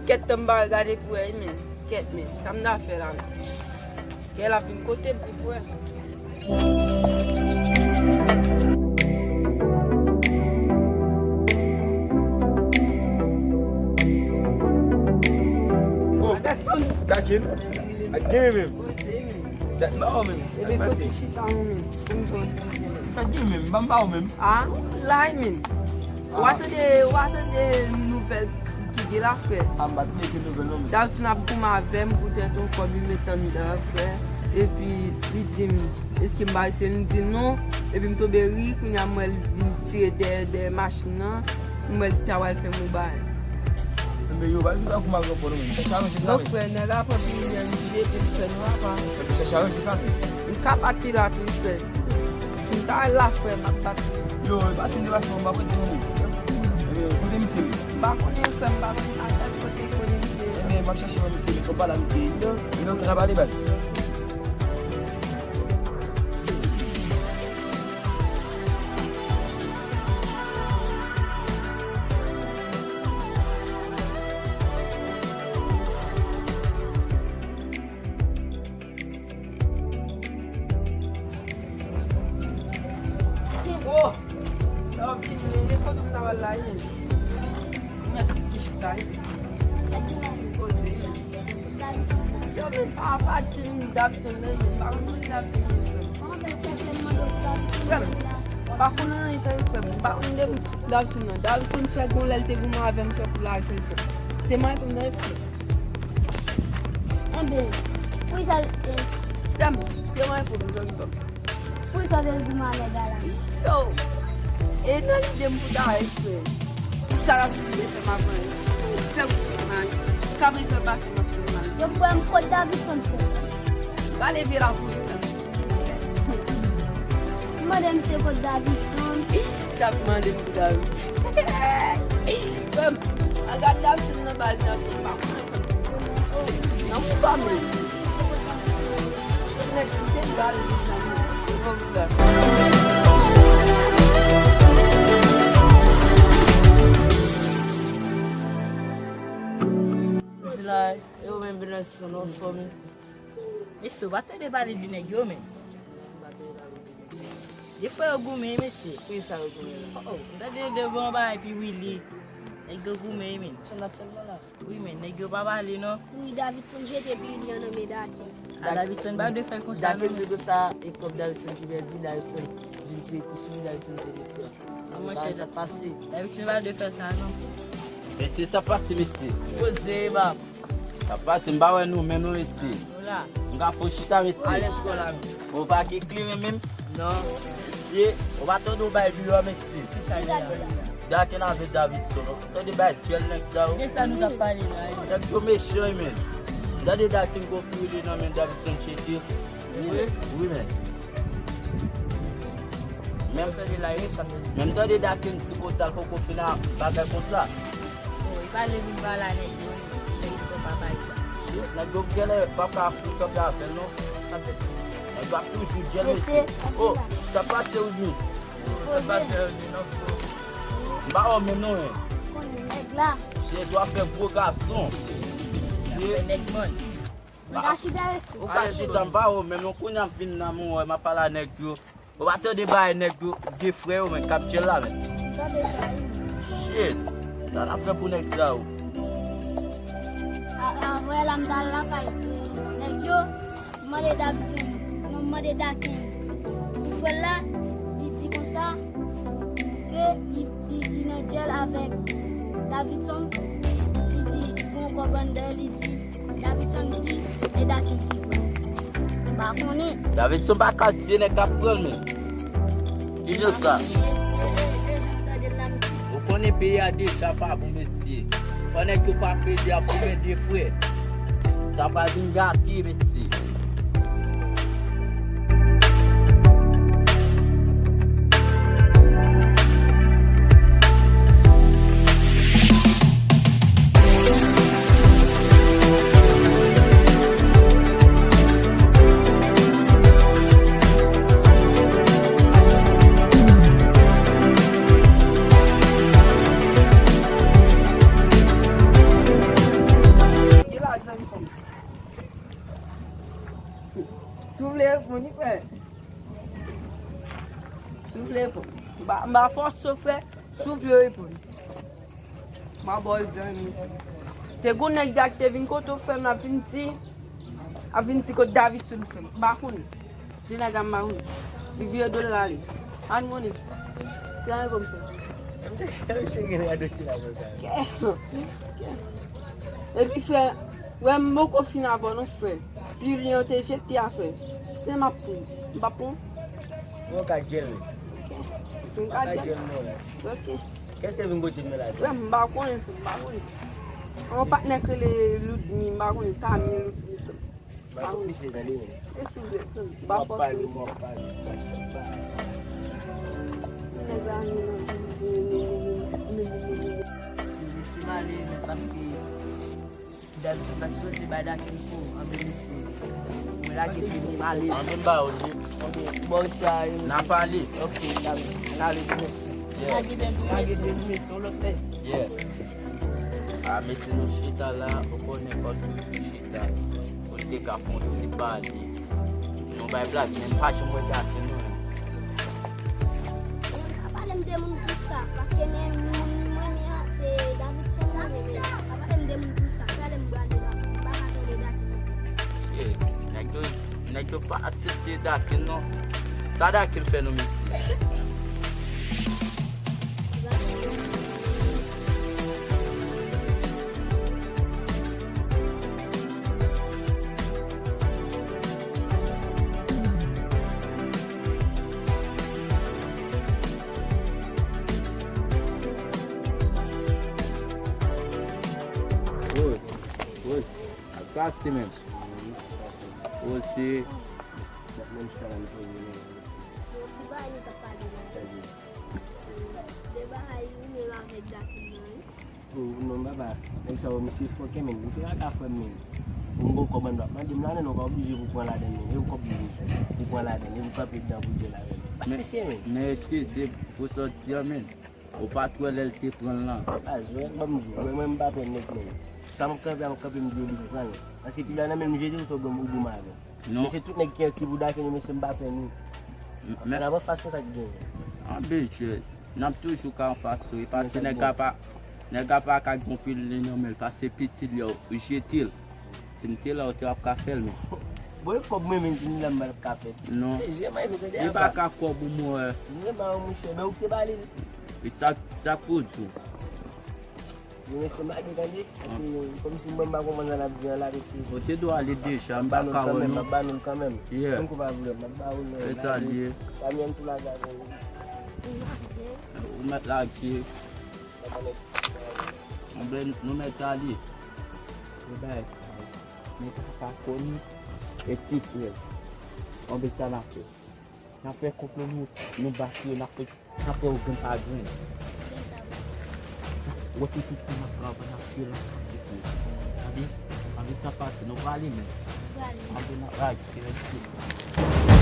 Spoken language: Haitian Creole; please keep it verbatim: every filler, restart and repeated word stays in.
Kèt tan m pa gade pou wè, men. Kèt, men. Sa m ta fè la, men. Kè l ap vin kote m pou wè. Oh, Dakin. Ak gen menm. Dat m pa wè menm. Ebyen, fò ti chita, menm. Pou m konn. Sa gen menm, m pa wè menm. Ah, la, menm. Ou a tande, ou a tande nouvèl ki gen la, frè? A, m pa tande gen nouvèl non, men. Davidson ap goumen avè m poutèt yon kòb li met anndan, frè. Epi li di m, èske m ba l, m di non. Epi m tonbe ri, kounye a m wè l vin tire dèyè, dèyè machin nan. M wè l ta pral fè m yon bagay. Enben, yo, pa vin tankou m ap ranfò non, men. Chèche aranje sa, non, men. Frè, nèg la pran pi lè m jete m fè nwa pa. Enben, chèche aranje sa, men. M ka bat li la tou, frè. Si m ta al la, frè, m ap bat li. Yo, pase m depase, m ap rete non, men. Enben, kote misye ye? M pa konnen, frè, m pa konnen adrès kote, kote misye ye. Enben, m ap chèche wè misye, men fò m pale a misye. Yo. Enben, oke, n a pale, baz. Ki gwo? Sa w ap di m, men kote m ta pral la ye? Ou mèt ti chita, wi. Poze. Yo, men pa, pa di m Davidson, men, men pa konn Davidson, men, frè m. Frè m, pa konn anyen, tande, frè m. Pa konn de Davidson, non. Davidson fè gon lè l te goumen avè m, fè pou lajan, frè m. Te mwen konn, frè m. Enben, poukisa l, eh, frè m, te mwen konn, frè m. Poukisa w te goumen avèk Alan? Yo! E nan lide m pou ta wè, frè. Pou sa l ap vin fè m avan. Pou sèl pou fè m mal. Jiska prezan l pa fè m anpil mal. Yo, frè m, kot Davidson, frè? Gade vye la pou li, frè m. Mande misye kot Davidson. T ap mande m pou Davidson. Frè m, al gade Davidson nan baz nan, frè m, pa konnen. Nan mouda m li. Nèg kite bal li nan mouda. Sila, e ou menm Benelson, anfòm? Mesye, ou pa tande pale de nèg yo, men. De fwa yo goumen, mesye. Poukisa yo goumen la? Oh, oh, m tande devan anba epi Willy. Nèg yo goumen, men. Se natirèlman la. Wi, men nèg yo pa pale non. Wi, Davidson jete pi li an nan men Daken. A, Davidson pa dwe fè l konsa non, mesye. Daken te konsa, e kòb Davidson ki pèdi, Davidson vin tire kou sou li, Davidson te detwi. An, monchè, sa pase. Davidson pa dwe fè sa non. Mesye, sa pase, mesye. Poze, bab. Sa pase, m pa wè nou menm non, mesye. Nou la. M ka fè w chita, mesye. Alèz kò la menm. Ou pa gen kleren menm? Non. Mesye, ou pa tande w bay deyò, mesye. Kisa li la? Daken avèk Davidson. Tande bay dyòl nèg sa yo. De sa nou t ap pale la, wi. Nèg yo mechan, wi, men. Tande Daken gon pi li nan men Davidson chete. Wi. Wi, men. Menm tande la, wi, sa. Menm tande Daken di konsa, l poko fin a bagay konsa. Oh, li pale vin pale a nèg yo, nèg yo pa bay sa. Shit, nèg yo genlè pa ka fout kanpe avè l non. Nèg yo ap toujou dyèl mesye. Oh, sa pase ou di? Sa pase ou di non, bro? M pa wè w menm non, en. Nèg la. Shit, w ap fè gwo gason. Shit. Nèg man. Ou ka chita, mesye. Ou ka chita, m pa wè w menm non. Kounye a m vin nan, m wè, m ap pale a nèg yo. Ou pa tande bay nèg yo, de frè yo, men, k ap dyèl la, men. Tande sa, wi. Shit. Sa n ap fè pou nèg sa yo? A, a, vwè la, m t al lakay nèg yo, m mande Davidson, non, m mande Daken. Pou frè l la, li di konsa ke li, li, li nan dyèl avèk Davidson. Li di, gon kòb anndan, li di, Davidson di, e Daken ki pran. M pa konnen. Davidson pa ka di se nèg k ap pran l, men. Ki jan sa? Ou konnen peyi a deja pa bon, mesye. Fò nèg yo pa pede ap goumen de frè. Sa pral vin gate, mesye. Si w vle reponn, wi, frè. Si w vle reponn. M pa, m pa fòse w, frè. Si w vle reponn. M a ba w egzanp. Te gon nèg la ki te vin kote w, frè m, l ap vin di, ap vin di kot Davidson, frè m. M pa konnen. Ti nèg la m pa konnen. Li vire do l l ale. Ann konnen. Ti nèg la m fè. Misye gen rado ki la konsa. Epi, frè, wè m poko fin avè w non, frè. Pi lwen yo te jete a, frè. Se m ap pran. M p ap pran. Mwen ka djèl wi. Si m ka djèl. Ok. Kès te vin kote m la? Frè m, m pa konnen, frè m, m pa konnen. Yon patnè k rele Ludmi, m pa konnen, Tami Ludmi, frè m. M pa konnen. E sou vre, frè m, m pa fòse. Mezanmi, non. Mesye m ale, men paske Davidson pa sipoze bay Daky pou anben mesye. Mwen lage pye m ale. Anben ba ou di. Bon, istwa yo. N a pale. Ok, n a, n a ale pou mesye. Yeah. Lage pye m pou mesye, yon lòt lè. Yeah. A, mesye nou chita la, ou konnen fòk toujou chita. Pou n te ka fè yon ti pale. Nou bay blag, men m pa janm wè Daky non. Pa pale m de moun konsa, paske men moun mwen renmen an, se Davidson mwen renmen. Pa pale m de moun konsa, talè m prale la, m pa ka tande Daky non. Ye, nèg yo, nèg yo pa aksepte Daky non. Sa Daky fè nou, mesye? Rose, Rose, ak pase menm. Rose. Yo, ki bagay nou t ap pale la? De bagay ou menm avèk Daky nan, wi. Oh, non, papa, nèg sa yo, misye fòkè, men. Misye pa ka frè m, men. Ou m gon kòb anndan. Mande m ladan, non, pa oblije pou pran ladan, men. E ou kòb li bezwen. Pou pran ladan, e pou kanpe dedan pou djèl avè m. Ba mesye, men. Men eskize pou sòti an, men. Ou pa t wè lè l te pran l lan. Baz, wè, ban m di w, mwen, mwen, m pa pè nèg, men. Sa m kanpe, m kanpe, m di w li pran l. Paske pi la nan men m jete w, se ou gòm ou gòm avè m. Non. Men se tout nèg ki, ki pou Daky, men se m pa pè nou. N ap anfas konsa ki genyen. Anben, n ap toujou ka anfas ou. E pa se nèg la pa, nèg la pa ka gen pil li nan men l, paske pitit li yo, ou jete l. Si m te la, ou te ap ka fè l, men. Bon, e kòb mwen menm, si m la, m pa t ap ka fè l. Non. Se jwe may fè tande. Li pa ka kòb ou mwen. Jwe may, monchè, men ou te pale. E sa, sa k pou di w? Yo, mesye, m lage tande. Paske, kòmsi m pa konprann sa n ap di an la, mesye. Ou te dwe ale deja, m pa ka wè nou. M ap ba nou l kanmenm. Yeah. Tankou pa vle, m ap ba ou l. E sa l ye. Kamyon tou lage avè w. Ou mèt lage. Anben, nou mèt ale. Yo bay. Men papa koni e ti frè. Anben sa n ap fè. N ap fè konplo nou, nou bati yo, n ap fè, n ap fè yo grenn pa grenn. Wè ti piti m ap travay, n ap fè l ansanm, ti frè. Anben, anben sa pase, nou prale menm. Anben n ap lage, ti frè.